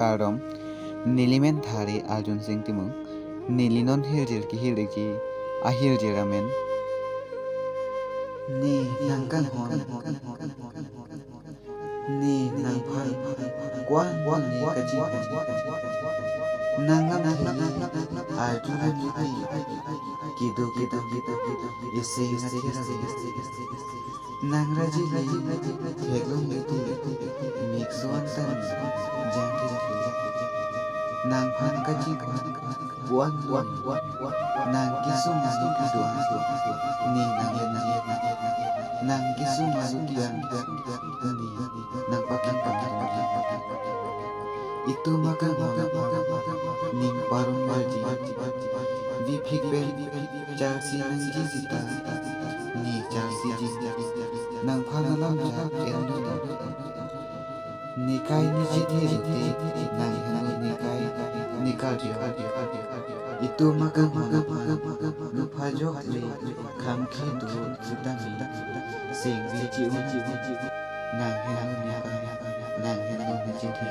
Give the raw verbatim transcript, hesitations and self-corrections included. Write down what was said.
Kardom, neli men Thari Arjun Sing Timung, neli non hirjir kehirji ahirjir amen. Ne nangkanghon, ne nangphan, ko-an ko-an ne kaji, nanglam thili, Arjun ne kedo kedo, iseng athir, nang raji le, theklong le te, mikso an tan jangthe, nangphan kaji ko-an ko-an, nang kesung anu kedo, ne nang, nang kesung anu kedo, ne nang pakin pakin. Itum akanghon aphan ning parong verji, vepik pen charsi nangji sita, ne charsiji. Nangphan alam ja en dun, ne kai ne chethe jute, nang heno ne kai ne karjok. Itum akanghon aphan, nupha jok le, khang khe do sitame, seng ve chi-un, nang heno ne kai, nang heno ne chethe.